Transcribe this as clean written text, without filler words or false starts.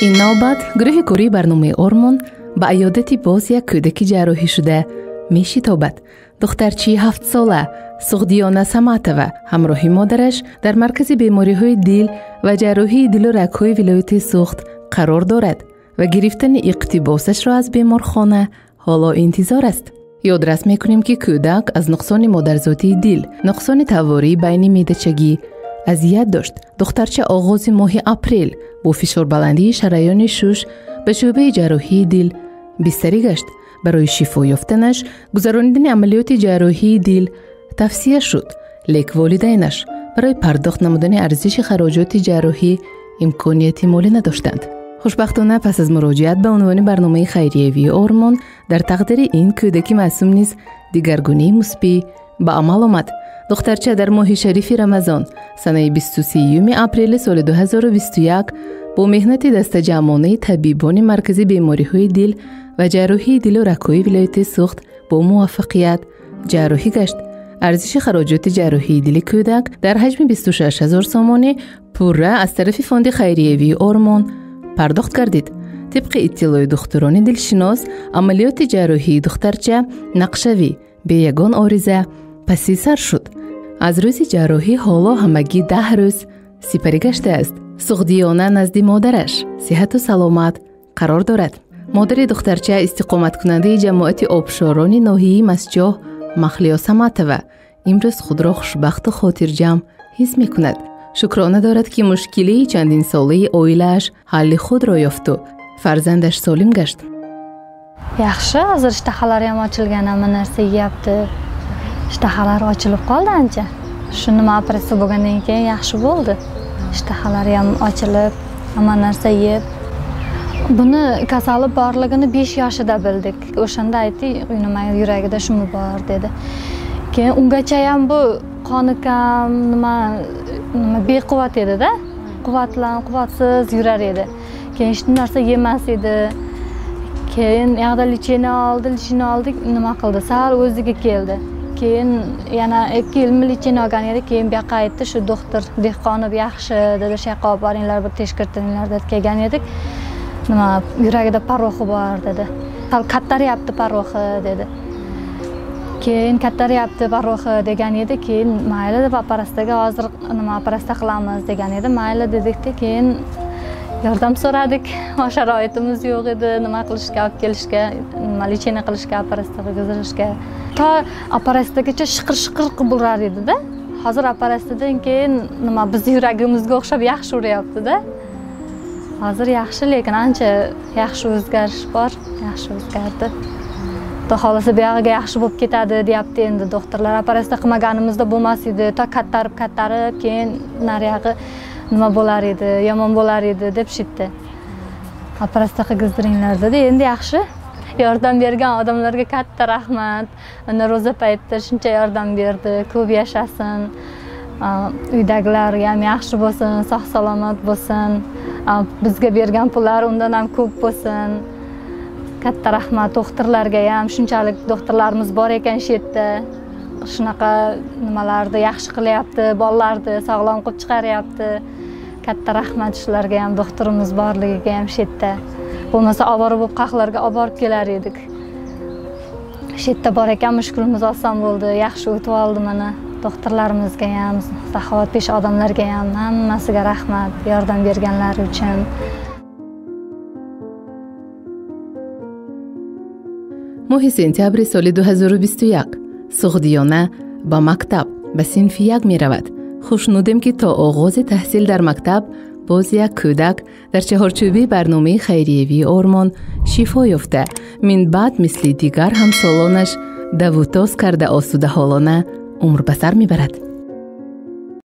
Ин навбат гурӯҳи кории барномаи Ормон ба аёдати боз як кӯдаки ҷарроҳӣ шуда мешитобад. Духтарчии 7-сола Суғдиёна Саматова ҳамроҳи модараш дар маркази бемориҳои дил ва ҷарроҳии дилу рагҳои вилояти Суғд қарор дорад ва гирифтани иқтибосашро аз беморхона ҳоло интизор аст. Ёдрас мекунем, ки кӯдак аз нуқсони модарзодии дил, нуқсони тавории байни меъдачагӣ азият дошт. Духтарча оғози моҳи апрел бо фишорбаландии шараёни шуш ба шӯъбаи ҷарроҳии дил бистарӣ гашт. Барои шифо ёфтанаш гузаронидани амалиёти ҷарроҳии дил тавсия шуд, лек волидайнаш барои пардохт намудани арзиши хароҷоти ҷарроҳӣ имконияти молӣ надоштанд. Хушбахтона, пас аз муроҷиат ба унвони барномаи хайриявии Ормон дар тақдири ин кӯдаки маъсум низ дигаргунии мусбӣ ба амал омад. Духтарча дар моҳи шарифи Рамазон, санаи 23 апрели соли 2021, бо меҳнати дастаҷамъонаи табибони маркази бемориҳои дил ва ҷарроҳии дилу рагҳои вилояти Суғд бо муваффақият ҷарроҳӣ гашт. Арзиши хароҷоти ҷарроҳии дили кӯдак дар ҳаҷми 26 ҳазор сомонӣ пурра аз тарафи фонди хайриявии Ормон пардохт гардид. Тибқи иттилои духтурони дилшинос, амалиёти ҷарроҳии духтарча нақшавӣ, бе ягон ориза паси сар шуд. Аз рӯзи ҷарроҳӣ ҳоло ҳамагӣ 10 рӯз сипарӣ гаштааст. Суғдиёна назди модараш сиҳату саломат қарор дорад. Модари духтарча, истиқоматкунандаи ҷамоати Обшорони ноҳияи Мастчоҳ Махлиё Саматова, имрӯз худро хушбахту хотирҷамъ ҳис мекунад. Шукрона дорад, ки мушкилии чандинсолаи оилааш ҳалли худро ёфту фарзандаш солим гашт. Yaxshi, hozir ishtahalari ham ochilgan, hamma narsa yeyapti. Ishtahalari ochilib qoldi ancha. Shu nima operatsiya bo'lgandan keyin yaxshi bo'ldi. Ishtahalari ham ochilib, hamma narsa yeb. Buni kasali borligini 5 yoshida bildik. O'shanda aytdi, nima yuragida shumi bor dedi. Keyin ungacha ham bu qoni kam, nima nima bequvvat edi-da. Quvvatsiz yurar edi. Keyin hech narsa yemas edi. Keyin yoqda лечение oldi, лечение oldik, nima qildi? Sal o'ziga keldi. Keyin yana 2 yil лечение olgan edi, keyin bu yoqqa aytdi, shu doktor Dehqonov yaxshi dedi, shu yoqqa olib boringlar, bir tekshirtiringlar deb kelgan edik. Nima yuragida пороки bor dedi. Sal kattaryapti пороки dedi. Keyin kattaryapti пороки degan edi. Keyin mayli deb operatsiyaga hozir nima operatsiya qilamiz degan edi. Mayli dedikda, keyin yordam so'radik. Sharoitimiz yo'q edi, nima qilishga, olib kelishga, nima лечение qilishga, operatsiya qilgizishga. To operatsiyagacha shiqir-shiqir qilib urar edi-da. Hozir operatsiyadan keyin nima bizni yuragimizga o'xshab yaxshi uryapti-da. Hozir yaxshi, lekin ancha yaxshi o'zgarish bor, yaxshi o'zgardi. Xudo xohlasa bu yog'iga yaxshi bo'lib ketadi deyapti endi doktorlar. Operatsiya qilmaganimizda bo'lmas edi, to kattarib keyin nariyog'i nima bo'lar edi, yomon bo'lar edi deb shitdi. Operatsiya qilgizdiringlar dedi. Endi yaxshi. Yordam bergan odamlarga katta rahmat. Ana ro'za paytida shuncha yordam berdi, ko'p yashasin. Uydagilarga ham yaxshi bo'lsin, sog' salomat bo'lsin. Bizga bergan pullar undan ham ko'p bo'lsin. Katta rahmat doktorlarga ham, shunchalik doktorlarimiz bor ekan shu yerda. Shunaqa nimalarni yaxshi qilyapti, bolalarni sog'lom qilib chiqaryapti. Katta rahmat shularga ham, doktorimiz borligiga ham shu yerda. Bo'lmasa ovora bo'lib qahlarga olib borib kelar edik. Shu yerda bor ekan, mushkulimiz oson bo'ldi, yaxshi o'tib oldi mana. Doktorlarimizga ham, saxovatpesh odamlarga ham hammasiga rahmat yordam berganlari uchun. Моҳи сентябри соли 2021 Суғдиёна ба мактаб ба синфи як меравад. Хушнудем, ки то оғози таҳсил дар мактаб боз як кӯдак дар чаҳорчӯбаи барномаи хайриявии Ормон шифо ёфта, минбаъд мисли дигар ҳамсолонаш давутоз карда осудаҳолона умр ба сар мебарад.